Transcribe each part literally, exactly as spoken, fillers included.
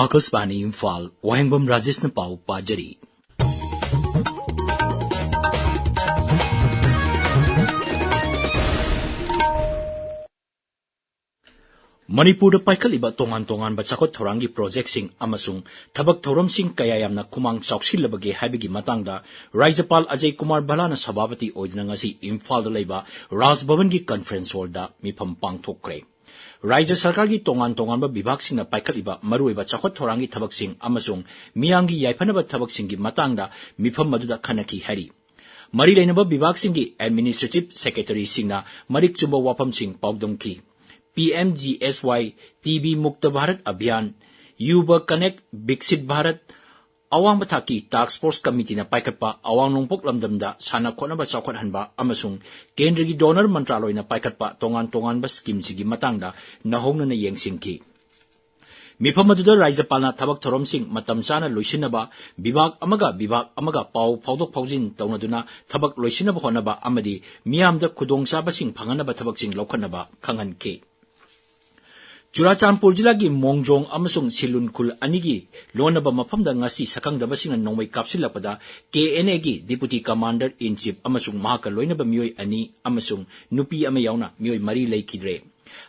ꯑꯥꯀꯥꯁꯕꯥꯅꯤ ꯏꯝꯐꯥꯜ, ꯋꯥꯍꯦꯡꯕꯝ ꯔꯥꯖꯦꯁꯅ ꯄꯥꯎ ꯄꯥꯖꯔꯤ꯫ ꯃꯅꯤꯄꯨꯔꯗ ꯄꯥꯏꯈꯠꯂꯤꯕ ꯇꯣꯉꯥꯟ ꯇꯣꯉꯥꯟꯕ ꯆꯥꯎꯈꯠ ꯊꯧꯔꯥꯡꯒꯤ ꯄ꯭ꯔꯣꯖꯦꯛꯁꯤꯡ ꯑꯃꯁꯨꯡ ꯊꯕꯛ ꯊꯧꯔꯝꯁꯤꯡ ꯀꯌꯥ ꯌꯥꯝꯅ ꯈꯨꯃꯥꯡ ꯆꯥꯎꯁꯤꯜꯂꯕꯒꯦ ꯍꯥꯏꯕꯒꯤ ꯃꯇꯥꯡꯗ ꯔꯥꯖ꯭ꯌꯄꯥꯜ ꯑꯖꯌ ꯀꯨꯃꯥꯔ ꯚꯜꯂꯥꯅ ꯁꯚꯥꯄꯇꯤ ꯑꯣꯏꯗꯨꯅ ꯉꯁꯤ ꯏꯝꯐꯥꯜꯗ ꯂꯩꯕ ꯔꯥꯖ ꯚꯕꯟꯒꯤ ꯀꯟꯐꯔꯦꯟꯁ ꯍꯣꯜꯗ ꯃꯤꯐꯝ ꯄꯥꯡꯊꯣꯛꯈ꯭ꯔꯦ꯫ ꯔꯥꯖ꯭ꯌ ꯁꯔꯀꯥꯔꯒꯤ ꯇꯣꯉꯥꯟ ꯇꯣꯉꯥꯟꯕ ꯕꯤꯚꯥꯒꯁꯤꯡꯅ ꯄꯥꯏꯈꯠꯂꯤꯕ ꯃꯔꯨꯑꯣꯏꯕ ꯆꯥꯎꯈꯠ ꯊꯧꯔꯥꯡꯒꯤ ꯊꯕꯛꯁꯤꯡ ꯑꯃꯁꯨꯡ ꯃꯤꯌꯥꯝꯒꯤ ꯌꯥꯏꯐꯅꯕ ꯊꯕꯛꯁꯤꯡꯒꯤ ꯃꯇꯥꯡꯗ ꯃꯤꯐꯝ ꯑꯗꯨꯗ ꯈꯟꯅꯈꯤ ꯍꯥꯏꯔꯤ꯫ ꯃꯔꯤ ꯂꯩꯅꯕ ꯕꯤꯚꯥꯒꯁꯤꯡꯒꯤ ꯑꯦꯗꯃꯤꯅꯤꯁꯇ꯭ꯔꯦꯇꯤꯚ ꯁꯦꯀ꯭ꯔꯦꯇꯔꯤꯁꯤꯡꯅ ꯃꯔꯤꯛ ꯆꯨꯝꯕ ꯋꯥꯐꯝꯁꯤꯡ ꯄꯥꯎꯗꯝꯈꯤ꯫ ꯄꯤ ꯑꯦꯝ ꯖꯤ ꯑꯦꯁ ꯋꯥꯏ, ꯇꯤ ꯕꯤ ꯃꯨꯛꯇ ꯚꯥꯔꯠ ꯑꯚꯤꯌꯥꯟ, ꯌꯨꯕ ꯀꯅꯦꯛ ꯕꯤꯛꯁꯤꯠ ꯚꯥꯔꯠ, ꯑꯋꯥꯡꯕ ꯊꯥꯛꯀꯤ ꯇꯥꯁꯛ ꯐꯣꯔꯁ ꯀꯃꯤꯇꯤꯅ ꯄꯥꯏꯈꯠꯄ ꯑꯋꯥꯡ ꯅꯣꯡꯄꯣꯛ ꯂꯝꯗꯝꯗ ꯁꯥꯟꯅ ꯈꯣꯠꯅꯕ ꯆꯥꯎꯈꯠꯍꯟꯕ ꯑꯃꯁꯨꯡ ꯀꯦꯟꯗ꯭ꯔꯒꯤ ꯗꯣꯅꯔ ꯃꯟꯇ꯭ꯔꯥꯂꯣꯏꯅ ꯄꯥꯏꯈꯠꯄ ꯇꯣꯉꯥꯟ ꯇꯣꯉꯥꯟꯕ ꯁ꯭ꯀꯤꯝꯁꯤꯡꯒꯤ ꯃꯇꯥꯡꯗ ꯅꯧꯍꯧꯅꯅ ꯌꯦꯡꯁꯤꯟꯈꯤ꯫ ꯃꯤꯐꯝ ꯑꯗꯨꯗ ꯔꯥꯖ꯭ꯌꯄꯥꯜꯅ ꯊꯕꯛ ꯊꯧꯔꯝꯁꯤꯡ ꯃꯇꯝ ꯆꯥꯅ ꯂꯣꯏꯁꯤꯟꯅꯕ, ꯕꯤꯚꯥꯒ ꯑꯃꯒ ꯕꯤꯚꯥꯒ ꯑꯃꯒ ꯄꯥꯎ ꯐꯥꯎꯗꯣꯛ ꯐꯥꯎꯖꯤꯟ ꯇꯧꯅꯗꯨꯅ ꯊꯕꯛ ꯂꯣꯏꯁꯤꯟꯅꯕ ꯍꯣꯠꯅꯕ ꯑꯃꯗꯤ ꯃꯤꯌꯥꯝꯗ ꯈꯨꯗꯣꯡꯆꯥꯕꯁꯤꯡ ꯐꯪꯍꯟꯅꯕ ꯊꯕꯛꯁꯤꯡ ꯂꯧꯈꯠꯅꯕ ꯈꯪꯍꯟꯈꯤ꯫ ꯆꯨꯔꯥꯆꯥꯟꯄꯨꯔ ꯖꯤꯂꯥꯒꯤ ꯃꯣꯡꯖꯣꯡ ꯑꯃꯁꯨꯡ ꯁꯤꯂꯨꯟ ꯈꯨꯜ ꯑꯅꯤꯒꯤ ꯂꯣꯟꯅꯕ ꯃꯐꯝꯗ ꯉꯁꯤ ꯁꯛꯈꯪꯗꯕꯁꯤꯡꯅ ꯅꯣꯡꯃꯩ ꯀꯥꯞꯁꯤꯜꯂꯛꯄꯗ ꯀꯦ ꯑꯦꯟ ꯑꯦꯒꯤ ꯗꯤꯄꯨꯇꯤ ꯀꯃꯥꯟꯗꯔ ꯏꯟ ꯆꯤꯐ ꯑꯃꯁꯨꯡ ꯃꯍꯥꯛꯀ ꯂꯣꯏꯅꯕ ꯃꯤꯑꯣꯏ ꯑꯅꯤ ꯑꯃꯁꯨꯡ ꯅꯨꯄꯤ ꯑꯃ ꯌꯥꯎꯅ ꯃꯤꯑꯣꯏ ꯃꯔꯤ ꯂꯩꯈꯤꯗ꯭ꯔꯦ꯫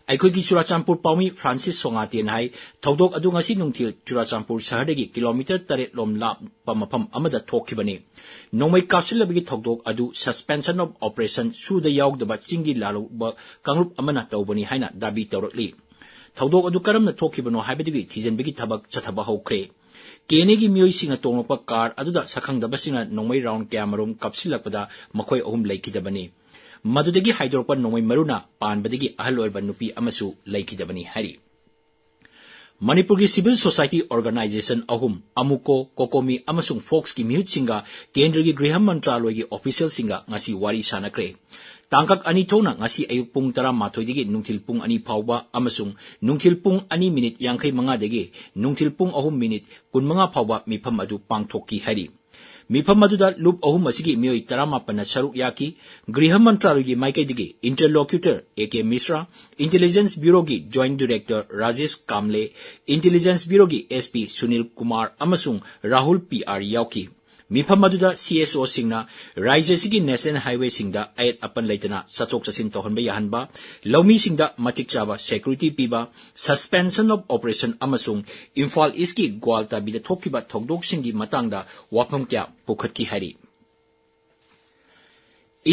ꯑꯩꯈꯣꯏꯒꯤ ꯆꯨꯔꯥꯆꯥꯟꯄꯨꯔ ꯄꯥꯎꯃꯤ ꯐ꯭ꯔꯥꯟꯁꯤꯁ ꯁꯣꯉꯥꯇꯦꯅ ꯍꯥꯏ, ꯊꯧꯗꯣꯛ ꯑꯗꯨ ꯉꯁꯤ ꯅꯨꯡꯊꯤꯜ ꯆꯨꯔꯥꯆꯥꯟꯄꯨꯔ ꯁꯍꯔꯗꯒꯤ ꯀꯤꯂꯣꯃꯤꯇꯔ ꯇꯔꯦꯠ ꯂꯣꯝ ꯂꯥꯞꯄ ꯃꯐꯝ ꯑꯃꯗ ꯊꯣꯛꯈꯤꯕꯅꯤ꯫ ꯅꯣꯡꯃꯩ ꯀꯥꯞꯁꯤꯜꯂꯕꯒꯤ ꯊꯧꯗꯣꯛ ꯑꯗꯨ Suspension of Operation ꯁꯨꯗ ꯌꯥꯎꯗꯕ ꯆꯤꯡꯒꯤ ꯂꯥꯜꯂꯧꯕ ꯀꯥꯡꯂꯨꯞ ꯑꯃꯅ ꯇꯧꯕꯅꯤ ꯍꯥꯏꯅ ꯗꯥꯕꯤ ꯇꯧꯔꯛꯂꯤ꯫ ꯊꯧꯗꯣꯛ ꯑꯗꯨ ꯀꯔꯝꯅ ꯊꯣꯛꯈꯤꯕꯅꯣ ꯍꯥꯏꯕꯗꯨꯒꯤ ꯊꯤꯖꯤꯟꯕꯒꯤ ꯊꯕꯛ ꯆꯠꯊꯕ ꯍꯧꯈ꯭ꯔꯦ꯫ ꯀꯦ ꯑꯦꯟ ꯑꯦꯒꯤ ꯃꯤꯑꯣꯏꯁꯤꯡꯅ ꯇꯣꯡꯂꯛꯄ ꯀꯥꯔ ꯑꯗꯨꯗ ꯁꯛꯈꯪꯗꯕꯁꯤꯡꯅ ꯅꯣꯡꯃꯩ ꯔꯥꯎꯟ ꯀꯌꯥꯃꯔꯨꯝ ꯀꯥꯞꯁꯤꯜꯂꯛꯄꯗ ꯃꯈꯣꯏ ꯑꯍꯨꯝ ꯂꯩꯈꯤꯗꯕꯅꯤ꯫ ꯃꯗꯨꯗꯒꯤ ꯍꯥꯏꯗꯣꯔꯛꯄ ꯅꯣꯡꯃꯩ ꯃꯔꯨꯅ ꯄꯥꯟꯕꯗꯒꯤ ꯑꯍꯜ ꯑꯣꯏꯔꯕ ꯅꯨꯄꯤ ꯑꯃꯁꯨ ꯂꯩꯈꯤꯗꯕꯅꯤ ꯍꯥꯏꯔꯤ꯫ ꯃꯅꯤꯄꯨꯔꯒꯤ ꯁꯤꯚꯤꯜ ꯁꯣꯁꯥꯏꯇꯤ ꯑꯣꯔꯒꯅꯥꯏꯖꯦꯁꯟ ꯑꯍꯨꯝ, ꯑꯃꯨꯀꯣ, ꯀꯣꯀꯣꯃꯤ ꯑꯃꯁꯨꯡ ꯐꯣꯛꯁꯀꯤ ꯃꯤꯍꯨꯠꯁꯤꯡꯒ ꯀꯦꯟꯗ꯭ꯔꯒꯤ ꯒ꯭ꯔꯤꯍ ꯃꯟꯇ꯭ꯔꯥꯂꯣꯏꯒꯤ ꯑꯣꯐꯤꯁꯤꯌꯦꯜꯁꯤꯡꯒ ꯉꯁꯤ ꯋꯥꯔꯤ ꯁꯥꯟꯅꯈ꯭ꯔꯦ꯫ ꯇꯥꯡꯀꯛ ꯑꯅꯤ ꯊꯣꯛꯅ ꯉꯁꯤ ꯑꯌꯨꯛ ꯄꯨꯡ ꯇꯔꯥꯃꯥꯊꯣꯏꯗꯒꯤ ꯅꯨꯡꯊꯤꯜ ꯄꯨꯡ ꯑꯅꯤ ꯐꯥꯎꯕ ꯑꯃꯁꯨꯡ ꯅꯨꯡꯊꯤꯜ ꯄꯨꯡ ꯑꯅꯤ ꯃꯤꯅꯤꯠ ꯌꯥꯡꯈꯩ ꯃꯉꯥꯗꯒꯤ ꯅꯨꯡꯊꯤꯜ ꯄꯨꯡ ꯑꯍꯨꯝ ꯃꯤꯅꯤꯠ ꯀꯨꯟꯃꯉꯥ ꯐꯥꯎꯕ ꯃꯤꯐꯝ ꯑꯗꯨ ꯄꯥꯡꯊꯣꯛꯈꯤ ꯍꯥꯏꯔꯤ꯫ ꯃꯤꯐꯝ ꯑꯗꯨꯗ ꯂꯨꯞ ꯑꯍꯨꯝ ꯑꯁꯤꯒꯤ ꯃꯤꯑꯣꯏ ꯇꯔꯥꯃꯥꯄꯟꯅ ꯁꯔꯨꯛ ꯌꯥꯈꯤ꯫ ꯒ꯭ꯔꯤꯍ ꯃꯟꯇ꯭ꯔꯥꯂꯌꯒꯤ ꯃꯥꯏꯀꯩꯗꯒꯤ interlocutor A K Mishra, Intelligence Bureauꯒꯤ Joint Director Rajesh Kamble, Intelligence Bureauꯒꯤ S P Sunil Kumar ꯑꯃꯁꯨꯡ Rahul P R ꯌꯥꯎꯈꯤ꯫ ꯃꯤꯐꯝ ꯑꯗꯨꯗ C S Oꯁꯤꯡꯅ ꯔꯥꯖ꯭ꯌ ꯑꯁꯤꯒꯤ national highwayꯁꯤꯡꯗ ꯑꯌꯦꯠ ꯑꯄꯟ ꯂꯩꯇꯅ ꯆꯠꯊꯣꯛ ꯆꯠꯁꯤꯟ ꯇꯧꯍꯟꯕ ꯌꯥꯍꯟꯕ, ꯂꯧꯃꯤꯁꯤꯡꯗ ꯃꯇꯤꯛ ꯆꯥꯕ security ꯄꯤꯕ, suspension of operation ꯑꯃꯁꯨꯡ ꯏꯝꯐꯥꯜ ꯏꯁꯀꯤ ꯒ꯭ꯋꯥꯜꯇꯥꯕꯤꯗ ꯊꯣꯛꯈꯤꯕ ꯊꯧꯗꯣꯛꯁꯤꯡꯒꯤ ꯃꯇꯥꯡꯗ ꯋꯥꯐꯝ ꯀꯌꯥ ꯄꯨꯈꯠꯈꯤ ꯍꯥꯏꯔꯤ꯫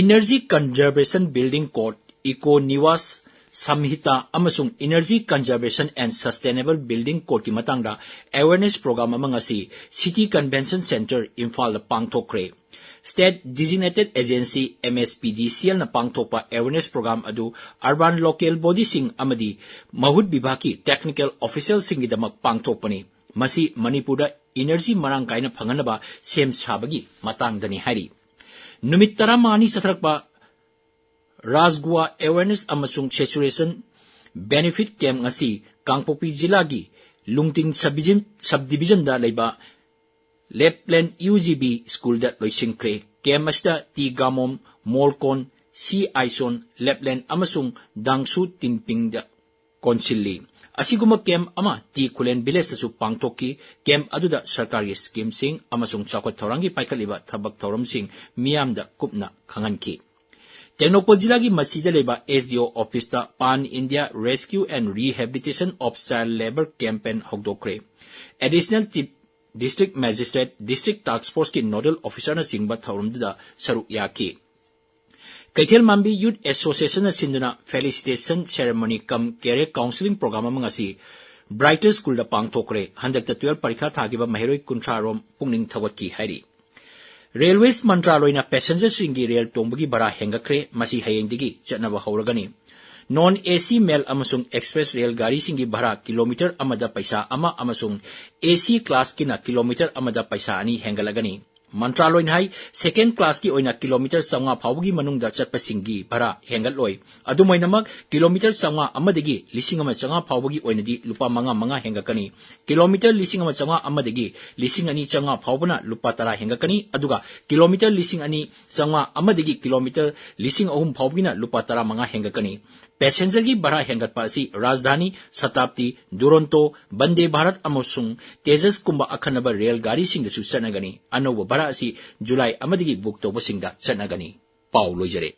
Energy Conservation Building Code, Eco Niwas Samhita ꯑꯃꯁꯨꯡ Energy Conservation and Sustainable Building Codeꯀꯤ ꯃꯇꯥꯡꯗ awareness program ꯑꯃ ꯉꯁꯤ City Convention Centre ꯏꯝꯐꯥꯜꯗ ꯄꯥꯡꯊꯣꯛꯈ꯭ꯔꯦ꯫ State Designated Agency, M S P D C Lꯅ ꯄꯥꯡꯊꯣꯛꯄ awareness program ꯑꯗꯨ urban local bodyꯁꯤꯡ ꯑꯃꯗꯤ ꯃꯍꯨꯠ ꯕꯤꯚꯥꯒꯀꯤ technical officialꯁꯤꯡꯒꯤꯗꯃꯛ ꯄꯥꯡꯊꯣꯛꯄꯅꯤ꯫ ꯃꯁꯤ ꯃꯅꯤꯄꯨꯔꯗ energy ꯃꯔꯥꯡ ꯀꯥꯏꯅ ꯐꯪꯍꯟꯅꯕ ꯁꯦꯝ ꯁꯥꯕꯒꯤ ꯃꯇꯥꯡꯗꯅꯤ ꯍꯥꯏꯔꯤ꯫ ꯅꯨꯃꯤꯠ ꯇꯔꯥꯃꯉꯥꯅꯤ ꯆꯠꯊꯔꯛꯄ ꯔꯥꯖꯒꯨꯋꯥ awareness ꯑꯃꯁꯨꯡ saturation benefit camp ꯉꯁꯤ ꯀꯥꯡꯄꯣꯛꯄꯤ ꯖꯤꯂꯥꯒꯤ ꯂꯨꯡꯇꯤꯡ subdivision, subdivisionꯗ ꯂꯩꯕ ꯂꯦꯞꯂꯦꯟ U G B schoolꯗ ꯂꯣꯏꯁꯤꯟꯈ꯭ꯔꯦ꯫ Camp ꯑꯁꯤꯗ ꯇꯤ ꯒꯥꯃꯣꯝ, ꯃꯣꯜꯀꯣꯟ, ꯁꯤ ꯑꯥꯏꯁꯣꯟ, ꯂꯦꯞꯂꯦꯟ ꯑꯃꯁꯨꯡ ꯗꯥꯡꯁꯨ ꯇꯤꯟꯄꯤꯡꯗ ꯀꯣꯟꯁꯤꯜꯂꯤ꯫ ꯑꯁꯤꯒꯨꯝꯕ camp ꯑꯃ ꯇꯤ ꯈꯨꯂꯦꯟ villageꯇꯁꯨ ꯄꯥꯡꯊꯣꯛꯈꯤ꯫ Camp ꯑꯗꯨꯗ ꯁꯔꯀꯥꯔꯒꯤ schemeꯁꯤꯡ ꯑꯃꯁꯨꯡ ꯆꯥꯎꯈꯠ ꯊꯧꯔꯥꯡꯒꯤ ꯄꯥꯏꯈꯠꯂꯤꯕ ꯊꯕꯛ ꯊꯧꯔꯝꯁꯤꯡ ꯃꯤꯌꯥꯝꯗ ꯀꯨꯞꯅ ꯈꯪꯍꯟꯈꯤ꯫ ꯇꯦꯡꯅꯧꯄꯜ ꯖꯤꯂꯥꯒꯤ ꯃꯁꯤꯗ ꯂꯩꯕ S D O officeꯇ Pan India Rescue and Rehabilitation of Child Labour Campaign ꯍꯧꯗꯣꯛꯈ꯭ꯔꯦ꯫ Additional Chief District Magistrate, District Task Forceꯀꯤ nodal officerꯅꯆꯤꯡꯕ ꯊꯧꯔꯝꯗꯨꯗ ꯁꯔꯨꯛ ꯌꯥꯈꯤ꯫ ꯀꯩꯊꯦꯜ ꯃꯥꯟꯕꯤ Youth Associationꯅ ꯁꯤꯟꯗꯨꯅ felicitation ceremony cum career counselling program ꯑꯃ ꯉꯁꯤ Brighter Schoolꯗ ꯄꯥꯡꯊꯣꯛꯈ꯭ꯔꯦ꯫ ꯍꯟꯗꯛꯇ twelve ꯄꯔꯤꯈꯥ ꯊꯥꯈꯤꯕ ꯃꯍꯩꯔꯣꯏ ꯀꯨꯟꯊ꯭ꯔꯥ ꯔꯣꯝ ꯄꯨꯛꯅꯤꯡ ꯊꯧꯒꯠꯈꯤ ꯍꯥꯏꯔꯤ꯫ Railways ꯃꯟꯇ꯭ꯔꯥꯂꯣꯏꯅ passengerꯁꯤꯡꯒꯤ ꯔꯦꯜ ꯇꯣꯡꯕꯒꯤ ꯚꯔꯥ ꯍꯦꯟꯒꯠꯈ꯭ꯔꯦ꯫ ꯃꯁꯤ ꯍꯌꯦꯡꯗꯒꯤ ꯆꯠꯅꯕ ꯍꯧꯔꯒꯅꯤ꯫ Non A C mail ꯑꯃꯁꯨꯡ express ꯔꯦꯜ ꯒꯥꯔꯤꯁꯤꯡꯒꯤ ꯚꯔꯥ kilometre ꯑꯃꯗ ꯄꯩꯁꯥ ꯑꯃ ꯑꯃꯁꯨꯡ A C classꯀꯤꯅ kilometre ꯑꯃꯗ ꯄꯩꯁꯥ ꯑꯅꯤ ꯍꯦꯟꯒꯠꯂꯒꯅꯤ꯫ ꯃꯟꯇ꯭ꯔꯥꯂꯣꯏꯅ ꯍꯥꯏ, ꯁꯦꯀꯦꯟ ꯀ꯭ꯂꯥꯁꯀꯤ ꯑꯣꯏꯅ ꯀꯤꯂꯣꯃꯤꯇꯔ ꯆꯥꯝꯃꯉꯥ ꯐꯥꯎꯕꯒꯤ ꯃꯅꯨꯡꯗ ꯆꯠꯄꯁꯤꯡꯒꯤ ꯚꯔꯥ ꯍꯦꯟꯒꯠꯂꯣꯏ꯫ ꯑꯗꯨꯝ ꯑꯣꯏꯅꯃꯛ, ꯀꯤꯂꯣꯃꯤꯇꯔ ꯆꯥꯝꯃꯉꯥ ꯑꯃꯗꯒꯤ ꯂꯤꯁꯤꯡ ꯑꯃ ꯆꯥꯝꯃꯉꯥ ꯐꯥꯎꯕꯒꯤ ꯑꯣꯏꯅꯗꯤ ꯂꯨꯄꯥ ꯃꯉꯥ ꯃꯉꯥ ꯍꯦꯟꯒꯠꯀꯅꯤ꯫ ꯀꯤꯂꯣꯃꯤꯇꯔ ꯂꯤꯁꯤꯡ ꯑꯃ ꯆꯥꯝꯃꯉꯥ ꯑꯃꯗꯒꯤ ꯂꯤꯁꯤꯡ ꯑꯅꯤ ꯆꯥꯝꯃꯉꯥ ꯐꯥꯎꯕꯅ ꯂꯨꯄꯥ ꯇꯔꯥ ꯍꯦꯟꯒꯠꯀꯅꯤ, ꯑꯗꯨꯒ ꯀꯤꯂꯣꯃꯤꯇꯔ ꯂꯤꯁꯤꯡ ꯑꯅꯤ ꯆꯥꯝꯃꯉꯥ ꯑꯃꯗꯒꯤ ꯀꯤꯂꯣꯃꯤꯇꯔ ꯂꯤꯁꯤꯡ ꯑꯍꯨꯝ ꯐꯥꯎꯕꯒꯤꯅ ꯂꯨꯄꯥ ꯇꯔꯥꯃꯉꯥ ꯍꯦꯟꯒꯠꯀꯅꯤ꯫ ꯄꯦꯁꯦꯟꯖꯔꯒꯤ ꯚꯔꯥ ꯍꯦꯟꯒꯠꯄ ꯑꯁꯤ ꯔꯥꯖꯙꯥꯅꯤ, ꯁꯇꯥꯕꯗꯤ, ꯗꯨꯔꯣꯟꯇꯣ, ꯕꯟꯗꯦ ꯚꯥꯔꯠ ꯑꯃꯁꯨꯡ ꯇꯦꯖꯁꯀꯨꯝꯕ ꯑꯈꯟꯅꯕ ꯔꯦꯜ ꯒꯥꯔꯤꯁꯤꯡꯗꯁꯨ ꯆꯠꯅꯒꯅꯤ꯫ ꯑꯅꯧꯕ ꯚꯔꯥ ꯑꯁꯤ ꯖꯨꯂꯥꯏ ꯑꯃꯗꯒꯤ ꯕꯨꯛ ꯇꯧꯕꯁꯤꯡꯗ ꯆꯠꯅꯒꯅꯤ꯫ ꯄꯥꯎ ꯂꯣꯏꯖꯔꯦ꯫